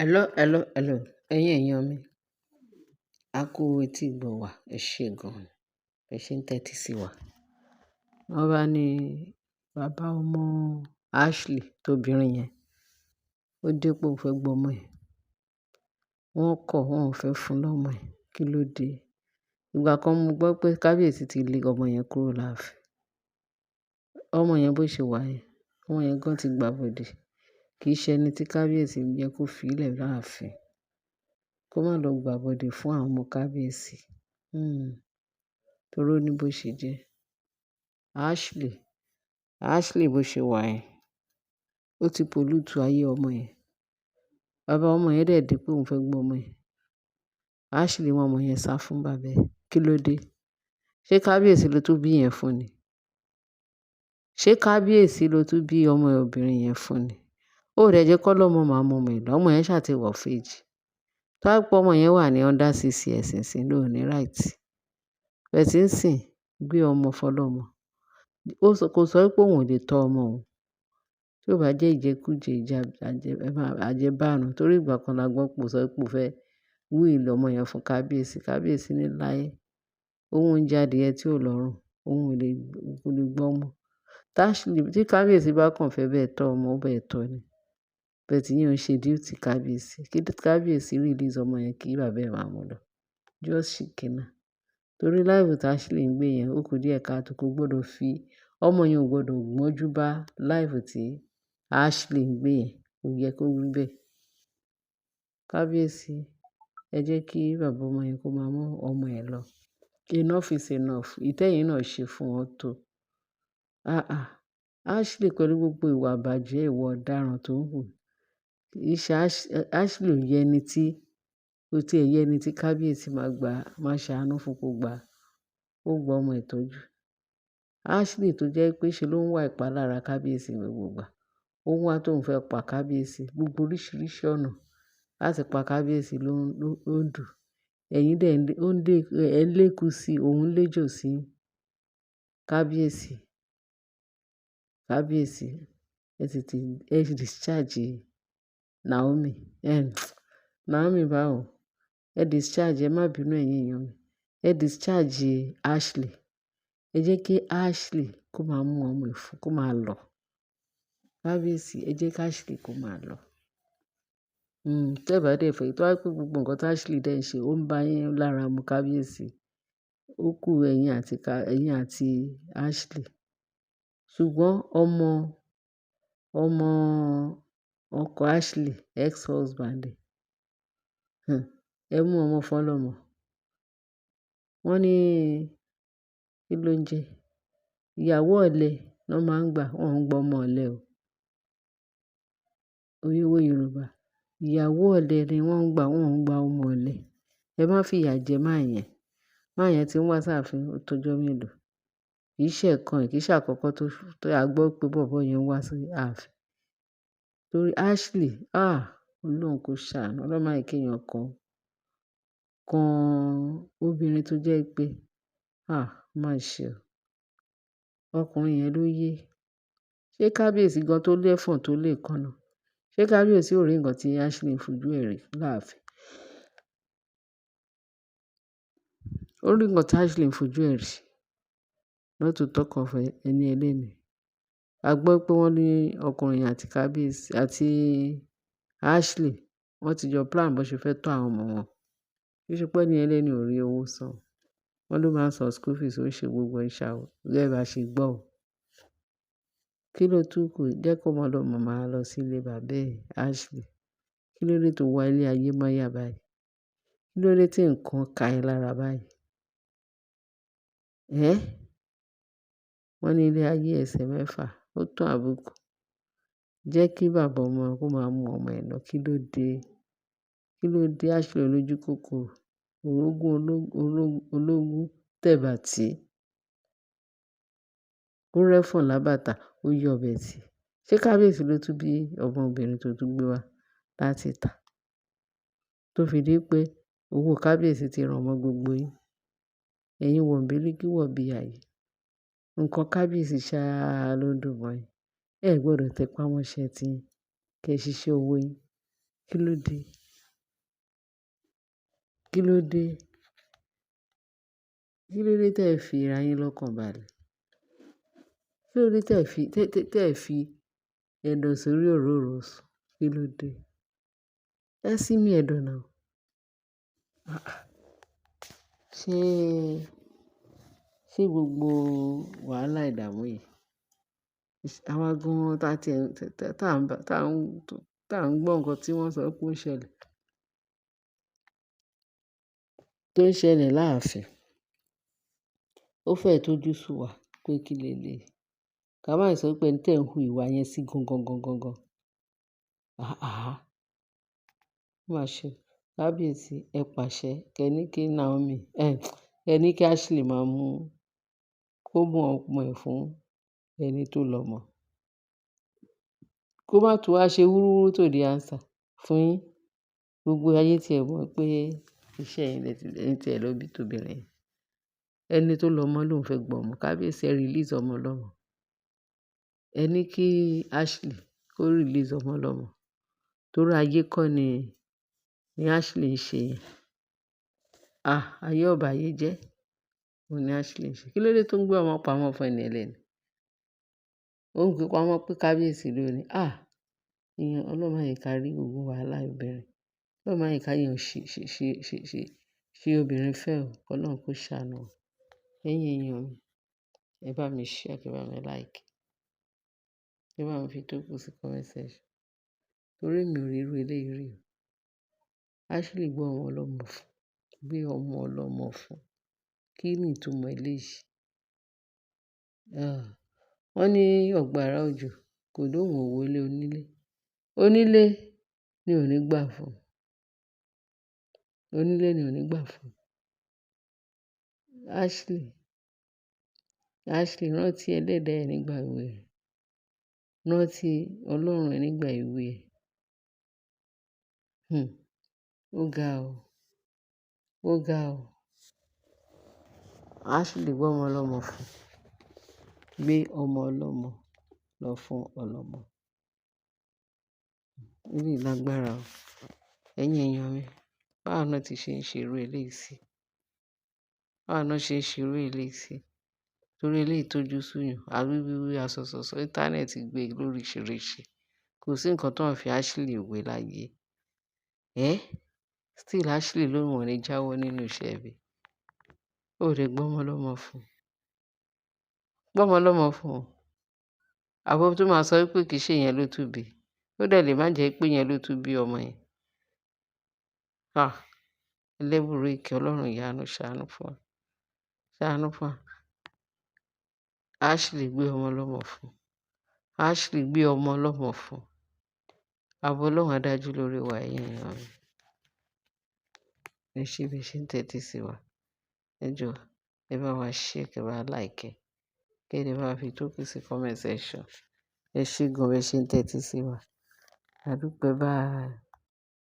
Hello, hello, hello. Ẹ̀yin èèyàn mi, a kú etí ìgbọ̀ wá, ẹ ṣé gan-an, ẹ ṣé ń tẹ́tí sí wa. Wọ́n bá ní bàbá ọmọ Ashley tóbìnrin yẹn, ó dé pé òun fẹ́ gbọ́ ọmọ ẹ̀. Wọ́n kọ̀, wọ́n ò fẹ́ fún lọ́mọ ẹ̀. Kí ló dé? Ìgbà kan mo gbọ́ pé kábíyèsí ti lé ọmọ yẹn kúrò láàfin. Ọmọ yẹn bó ṣe wà yẹn, ọmọ yẹn gan ti gbàbọdè. Kì í ṣe ẹni tí kábíyèsí yẹ kó fi lẹ̀ láàfin. Kó má lọ gbàbọdè fún àwọn ọmọ kábíyèsí. Hmm. Torí ó ní bó ṣe jẹ́. Ashley, Ashley bó ṣe wà yẹn, ó ti pollute ayé ọmọ yẹn. Bàbá ọmọ yẹn dẹ̀ dé pé òun fẹ́ gbọ́ ọmọ yẹn. Ashley mú ọmọ yẹn sá fún bàbá ẹ̀. Kí ló dé? Ṣé kábíyèsí ló tún bí yẹn fún ni? Ṣé kábíyèsí ló tún bí ọmọ obìnrin yẹn fún ni? Ó dẹ̀ jẹ́ kó lọ́mọ máa mú ọmọ ẹ̀ lọ. Ọmọ yẹn ṣà ti wọ of age. Tó bá pé ọmọ yẹn wà ní under 6 years nísìnyí ló ní right. But nísìnyí, gbé ọmọ fọlọ́mọ. Ó sọ, kò sọ pé òun ò lè tọ́ ọmọ òun. Tí ó bá jẹ́ ìjẹkújẹ, ìjà àjẹbánu. Torí ìgbà kan la gbọ́ pé ó sọ pé ó fẹ́ will ọmọ yẹn fún kábíyèsí. Kábíyèsí ní láé. Òun ń jẹ adìẹ tí ò lọ́rùn. Òun ò lè, kò lè gbọ́ ọmọ. Tí kábíyèsí bá kàn fẹ́ bẹ́ẹ̀ tọ́ ọmọ, ó bẹ́ẹ̀ tọ́ ni. But ìyẹn ò ṣe duty kábíyèsí. Kí kábíyèsí release ọmọ yẹn kí bàbá ẹ̀ máa mú lọ. Just ṣìkínà. Torí life tí Ashley ń gbé yẹn, ó kù díẹ̀ káàtò kò gbọdọ̀ fi, ọmọ yẹn ò gbọdọ̀ gbọ́njú bá life tí Ashley ń gbé yẹn. Kò yẹ kó rí bẹ́ẹ̀. Kábíyèsí, ẹ jẹ́ kí bàbá ọmọ yẹn kó máa mú ọmọ ẹ̀ lọ. Enough is enough. Ìtẹ́yìn náà ṣe fún wọn tó. Ah ah. Ashley pẹ̀lú gbogbo ìwà ìbàjẹ́, ìwà ọ̀daràn tó ń hù. Kì í ṣe Ashley ò yẹ ẹni tí, ó tí ẹ yẹ ẹni tí kábíyèsí máa gbà, máa ṣàánú fún kó gbà, ó gba ọmọ ẹ̀ tọ́jú. Ashley tó jẹ́ pé ṣe ló ń wá ìpalára kábíyèsí ní gbogbo ìgbà. Ó ń wá tó ń fẹ́ pa kábíyèsí. Gbogbo oríṣiríṣi ọ̀nà láti pa kábíyèsí ló ń dù. Ẹ̀yin dẹ̀ ń lé, ẹ̀ ń lékú sí, òun ń léjò sí kábíyèsí. Kábíyèsí, ẹ tètè, ẹ discharge Naomi. Naomi báwo? Ẹ discharge, ẹ má bínú ẹ̀yin èèyàn mi. Ẹ discharge Ashley. Ẹ jẹ́ kí Ashley kó máa mú ọmọ ẹ̀ fún, kó máa lọ. Kábíyèsí, ẹ jẹ́ kí Ashley kó máa lọ. Tẹ́ bá dé fẹ́, tó bá jẹ́ pé gbogbo nǹkan tí Ashley dẹ̀ ń ṣe ó ń bá yín lára mu kábíyèsí. Ó kú ẹ̀yin àti ẹ̀yin àti Ashley. Ṣùgbọ́n ọmọ, ọmọ ọkọ Ashley, ex-husband ẹ̀, ẹ mú ọmọ fọlọ́mọ. Wọ́n ní kí ló ń jẹ? Ìyàwó ọ̀lẹ ló máa ń gbà, wọ́n ń gba ọmọ ọ̀lẹ o. Òwe Yorùbá. Ìyàwó ọ̀lẹ ni wọ́n ń gbà, wọ́n ń gba ọmọ ọ̀lẹ. Ẹ má fi ìyà jẹ man yẹn. Man yẹn tí ń wá sáàfin ó tó mélòó. Kì í ṣe ẹ̀kan, kì í ṣe àkọ́kọ́ tó a gbọ́ pé bọ̀bọ́ yẹn ń wá sí ààfin. Torí Ashley, ah! Ọlọ́run kò ṣàánú. Ọlọ́run má jẹ́ kí èèyàn kan, kan obìnrin tó jẹ́ pé, ah! Má ṣe o. Ọkùnrin yẹn ló yé. Ṣé kábíyèsí gan tó lẹ́fọ̀n tó lè kọ́nà? Ṣé kábíyèsí ò rí nǹkan tí Ashley ń fojú ẹ̀ rí láàfin? Ó rí nǹkan tí Ashley ń fojú ẹ̀ rí. Not to talk of ẹni ẹlẹ́ni. A gbọ́ pé wọ́n ní ọkùnrin àti kábíyèsí àti Ashley wọ́n ti jọ plan bó ṣe fẹ́ tọ́ àwọn ọmọ wọn. Kì í ṣe pé ẹni ẹlẹ́ni ò rí owó san. Wọ́n ló máa ń san school fees, ó ń ṣe gbogbo ìṣà o. Gẹ́gẹ́ bá ṣe gbọ́ o. Kí ló tún kù? Jẹ́ kó ọmọ lọ́mọ máa lọ sí ilé bàbá ẹ̀, Ashley. Kí ló dé tó wá ilé ayé mọ́yà báyìí? Kí ló dé tí nǹkan ka ẹ lára báyìí? Ẹ́? Wọ́n ní ilé ayé ẹsẹ̀ mẹ́fà, ó tó àbùkù. Jẹ́ kí bàbá ọmọ kó máa mú ọmọ ẹ̀ lọ. Kí ló dé? Kí ló dé Ashley olójú kòkòrò? Orógún ológun tẹ̀bà tí. Ó rẹ́fọ̀n lábàtà, ó yọ ọbẹ̀ tí. Ṣé kábíyèsí ló tún bí ọmọbìnrin tó tún gbé wá láti ìta? Tó fi di pé owó kábíyèsí ti ràn mọ́ gbogbo yín. Ẹ̀yin wọ̀nbílíkì wọ̀bìà yìí. Nǹkan kábíyèsí ṣá ló ń dùn mọ́ yín. Ẹ gbọdọ̀ tẹpá mọ́ṣẹ́ tí yín, kí ẹ ṣiṣẹ́ owó yín. Kí ló dé? Kí ló dé? Kí ló dé tí ẹ fi ra yín lọ́kàn balẹ̀? Kí ló dé tí ẹ fi, tí ẹ fi ẹ̀dọ̀ sórí òróòro sùn? Kí ló dé? Ẹ sinmi ẹ̀dọ̀ náà. Ṣé, ṣé gbogbo wàhálà ìdààmú yìí, àwa gan-an tá tí ẹ, tá ń bá, tá ń gbọ́ nǹkan tí wọ́n sọ pé ó ń ṣẹlẹ̀, tó ń ṣẹlẹ̀ láàfin. Ó fẹ́ tójú sú wa pé kí lè lè. Ká má ì sọ pé ẹni tí ẹ̀ ń hu ìwà yẹn sí gan gan gan gan gan. Àhàhà. Ó máa ṣe. Kábíyèsí, ẹ pàṣẹ, kẹ ní kí Naomi, kẹ ní kí Ashley máa mú, kó mú ọmọ ẹ̀ fún ẹni tó lọmọ. Kó má tún wá ṣe wúrúwúrú tó di answer fún yín. Gbogbo ayé tí ẹ mọ̀ pé iṣẹ́ yín lẹ tí ẹ lọ bí tóbìnrin. Ẹni tó lọmọ ló ń fẹ́ gbọ́ ọmọ. Kábíyèsí, ẹ release ọmọ lọ́mọ. Ẹ ní kí Ashley kó release ọmọ lọ́mọ. Torí ayé kọ́ ni Ashley ń ṣe yẹn. Ah, ayé ọba ayé jẹ́. Òun ni Ashley ń ṣe. Kí ló dé tó ń gbé ọmọ pamọ́ fún ẹni ẹlẹ́ni? Ó ń gbé pamọ́ pé kábíyèsí ló ní. Ah, ìyẹn Ọlọ́run máa yẹ ká rí gbogbo wàhálà obìnrin. Ọlọ́run máa yẹ ká yàn ṣe, ṣe, ṣe, ṣe, ṣe, ṣe obìnrin fẹ́ o. Ọlọ́run kó ṣàánú wa. Ẹ̀yin èèyàn mi, ẹ bá mi share, kí ẹ bá mi like. Ẹ bá mi fi tókù sí comment section. Torí mi ò rí irú eléyìí rí o. Ashley gbé ọmọ ọlọ́mọ fún, gbé ọmọ ọlọ́mọ fún. Kí ni ìtumọ̀ eléyìí? Ah, wọ́n ní ọ̀gbàrá òjò kò lóhùn ò wọlé onílé. Onílé ni ò ní gbà fún. Onílé ni ò ní gbà fún. Ashley, Ashley rántí ẹlẹ́dàá ẹ nígbà èwe rẹ. Rántí Ọlọ́run ẹ nígbà èwe ẹ. Ó ga o. Ó ga o. Ashley gbé ọmọ ọlọ́mọ fún. Gbé ọmọ ọlọ́mọ lọ fún ọlọ́mọ. Eléyìí lágbára o. Ẹ̀yin èèyàn mi, báwo náà ti ṣe ń ṣe irú eléyìí sí? Báwo náà ṣe ń ṣe irú eléyìí sí? Torí eléyìí tójú sú yàn, a wí wí wí, a sọ sọ sọ, íńtánẹ́ẹ̀tì gbé lóríṣiríṣi. Kò sí nǹkan tó ń fi Ashley wé láyé. Ẹ́, still Ashley ló wọ́n ní jáwọ́ nínú iṣẹ́ ẹbí. Ó lè gbé ọmọ ọlọ́mọ fún. Gbé ọmọ ọlọ́mọ fún. Àbí tó máa sọ wípé kì í ṣe ìyẹn ló tún bí. Ó dẹ̀ lè má jẹ́ pé ìyẹn ló tún bí ọmọ yẹn. Ah, ẹlẹ́bùrú ìkẹ́ Ọlọ́run ìyanu ṣàánú fún wa. Ṣàánú fún wa. Ashley gbé ọmọ ọlọ́mọ fún. Ashley gbé ọmọ ọlọ́mọ fún. Ààbò Ọlọ́run á dájú lórí wa, ẹ̀yin èèyàn mi. Ẹ ṣé bí ẹ ṣe ń tẹ́tí sí wa. Ẹ jọ̀ọ́, ẹ bá wa share, kí ẹ bá like, kí ẹ bá fi tókù sí comment section. Ẹ ṣé gan bí ẹ ṣe ń tẹ́tí sí wa. A dúpẹ́, bye.